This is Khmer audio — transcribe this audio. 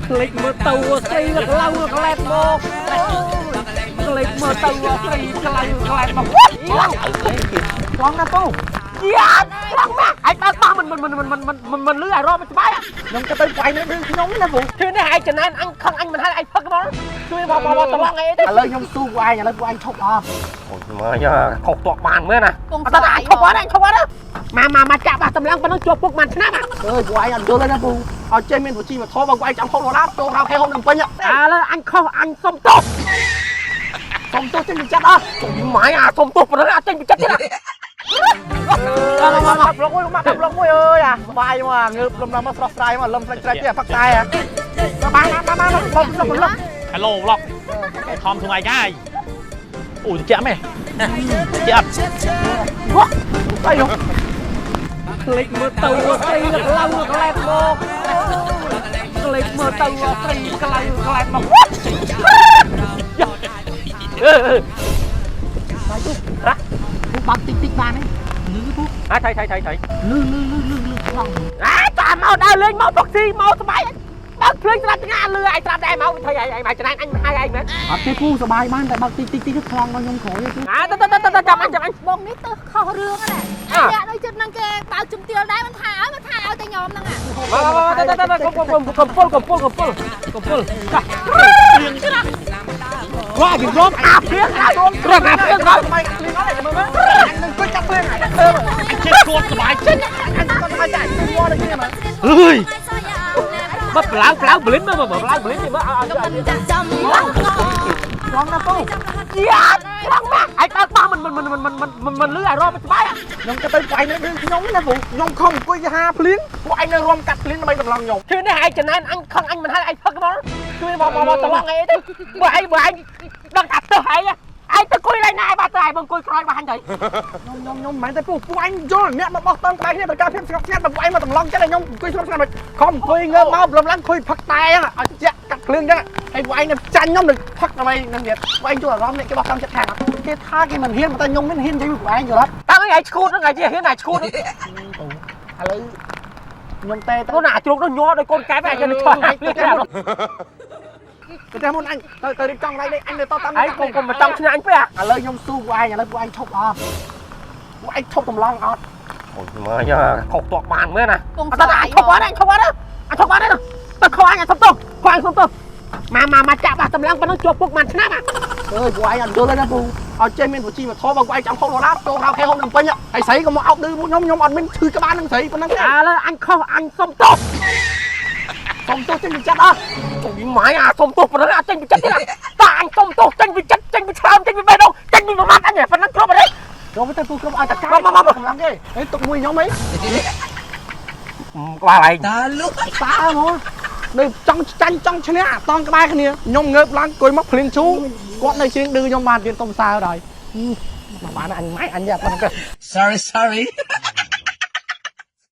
ក្លេចមើលទៅស្រីក្លៅក្លែតមកក្លេចមើលទៅស្រីក្លៅក្លែតមក ឡងណាពូ យ៉ាឡងមកឯងបើកបោះមិនមិនមិនមិនមិនមិនលឺអារម្មណ៍ច្បាស់ ខ្ញុំក៏ទៅវាយនៅរឿងខ្ញុំណាពូ គឺនេះឯងចំណែនអញខឹងអញមិនឲ្យឯងផឹកមកជួយមកមកត្រឡងអីទេ ឥឡូវខ្ញុំស៊ូពួកឯងឥឡូវពួកឯងឈប់អត់ អូយមើលខុសតបានមើលណាអត់តែឈប់អត់ឈប់អត់មកមកមកចាក់បាសតម្លងប៉ុណ្ណឹងជាប់ពុកមួយឆ្នាំ អើយពួកឯងអត់យល់ទេណាពូឲ្យចេះមានវិជីវធម៌បើពួកឯងចង់ហូបរឡាចូលក្រៅខែហូបនៅពេញ ឥឡូវអញខុសអញសុំទោស សុំទោសចេញពីចិត្តអត់ ម៉ែអាសុំទោសប៉ុណ្ណឹងអត់ចេញពីចិត្តទេណា មកមកមកប្លុកមួយមកប្លុកមួយអើយអាបាយមកងើបលំដល់មកស្រស់ស្រាយមកលំស្រាច់ស្រាច់ទៀតផឹកតែបានបានបានបងប្លុកប្លុក Hello vlog ខំថ្ងៃកាយអូត្រជាក់មែនត្រជាក់អត់ អីយោ ក្លេចមើលទៅស្រីក្លៅក្លែតមកក្លេចមើលទៅស្រីក្លៅក្លែតមកអឺ បាក់តិចតិចបានទេលឺពូ អាថៃថៃថៃថៃ លឺលឺលឺលឺលឺឡង អាតាមមកដើរលេងមកតុកស៊ីមកស្បាយបើកភ្លេងស្រាប់ថ្ងៃលឺឯងស្រាប់ដែរមកថៃឯងឯងមកច្រានអញមិនឲ្យឯងមែន អត់ទេពូសបាយបានតែបើកតិចតិចតិចខ្លងដល់ខ្ញុំក្រោយពូ អាទៅទៅទៅចាំអញចាំអញ បងនេះទៅខុសរឿងហ្នឹងណាអ្នកដូចចិត្តហ្នឹងគេបើកជំទាវដែរមិនថាឲ្យមិនថាឲ្យតែញោមហ្នឹង មកទៅទៅទៅកុំកុំកុំពុលកុំពុលកុំពុលកុំពុលចាវ៉ាយរំអាព្រៀងអារំរំអាព្រៀងរំ បាយភ្លៀងអត់ទេមើលមើលអញនឹងគួយកាត់ភ្លៀងអញ អញចេះគាត់សប្បាយចិត្ត អញគាត់បាយចាច់ភ្លៀងមកដូចគ្នាមើល អើយ មកប្លៅប្លៅប្លិនមើលមកប្លៅប្លិននេះមើលឲ្យឲ្យ ចាំចាំ ឡងណាពូ យ៉ាឡងមកឯងបើកបោះមិនមិនមិនមិនមិនមិនលឺអារម្មណ៍ច្បាស់ ខ្ញុំក៏ទៅវាយនៅរឿងខ្ញុំណាពូខ្ញុំខំអង្គុយហាភ្លៀងពួកឯងនៅរួមកាត់ភ្លៀងដើម្បីតម្លងខ្ញុំ គឺនេះឯងចំណែនអញខឹងអញមិនឲ្យឯងផឹកមកជួយមកមកត្រឡងអីទេបើឯងបើឯងដឹងថាទៅឯងឯងទៅគួយឡើងណាឯងបាទទៅឯងមកអង្គុយក្រោយមកហាញ់ទៅ ខ្ញុំខ្ញុំខ្ញុំមិនមែនទេពូពួកឯងយល់អ្នកមកបោះតង់ក្បែរគ្នាត្រូវការភាពស្ងប់ស្ងាត់បើពួកឯងមកតម្លងចិត្តឲ្យខ្ញុំអង្គុយស្ងប់ស្ងាត់មិនខំអង្គុយងើបមកប្លុំឡើងអង្គុយផឹកតែឲ្យជាក់កាត់ភ្លៀងចឹងហើយពួកឯងនៅចាញ់ខ្ញុំនៅផឹកដើម្បីនឹងទៀតពួកឯងយល់អារម្មណ៍អ្នកគេបោះតង់ចិត្តខាងគេថាគេមិនហ៊ានតែខ្ញុំមិនហ៊ាននិយាយពួកឯងយល់អត់ តើឯងឈួតហ្នឹងឯងជាហ៊ានឯងឈួត ឥឡូវខ្ញុំតែ ទៅណាជ្រុកនោះញ័រដោយកូនកែបឯងទៅឆ្លង ទៅមុនអញទៅទៅរៀបចំកន្លែងនេះអញនៅតតាម ឯងកុំកុំមកចង់ឆ្ងាញ់ពេក ឥឡូវខ្ញុំស៊ូពួកឯងឥឡូវពួកឯងឈប់អត់ពួកឯងឈប់តម្លងអត់ អូយមើលខុសតបានមើលណាអត់តែឈប់អត់ឈប់អត់អត់ឈប់អត់ទៅខុសអញសុំទោសខុសអញសុំទោសមកមកមកចាក់បាសតម្លងប៉ុណ្ណឹងជាប់ពុកមួយឆ្នាំ អើយពួកឯងអត់យល់ទេណាពូឲ្យចេះមានវិជីវធម៌បើពួកឯងចង់ហូបរឡាចូលក្រៅខែហូបនៅពេញហើយស្រីក៏មកអោបឌឺពួកខ្ញុំខ្ញុំអត់មានឈឺក្បាលនឹងស្រីប៉ុណ្ណឹងទេ ឥឡូវអញខុសអញសុំទោស សុំទោសចេញពីចិត្តអត់ អូយម៉ែអាសុំទោសប៉ុណ្ណឹងអត់ចេញពីចិត្តទេតាអញសុំទោសចេញពីចិត្តចេញពីឆ្លើមចេញពីបេះដូងចេញពីប្រមាថអញប៉ុណ្ណឹងគ្រប់អត់ទេ ចូលទៅពូគ្រប់ឲ្យតែកា មកមកមក កម្លាំងគេហេទុកមួយខ្ញុំអី ក្បាលឯង តាលុកតាហ្មងនៅចង់ចាញ់ចង់ឈ្នះអាតង់ក្បែរគ្នាខ្ញុំងើបឡើងអង្គុយមកភ្លៀងឈូគាត់នៅជាងឌឺខ្ញុំបានទៀតទុំសើដល់មកបានអញម៉ែអញយ៉ាប៉ុណ្ណឹងទេ Sorry, sorry.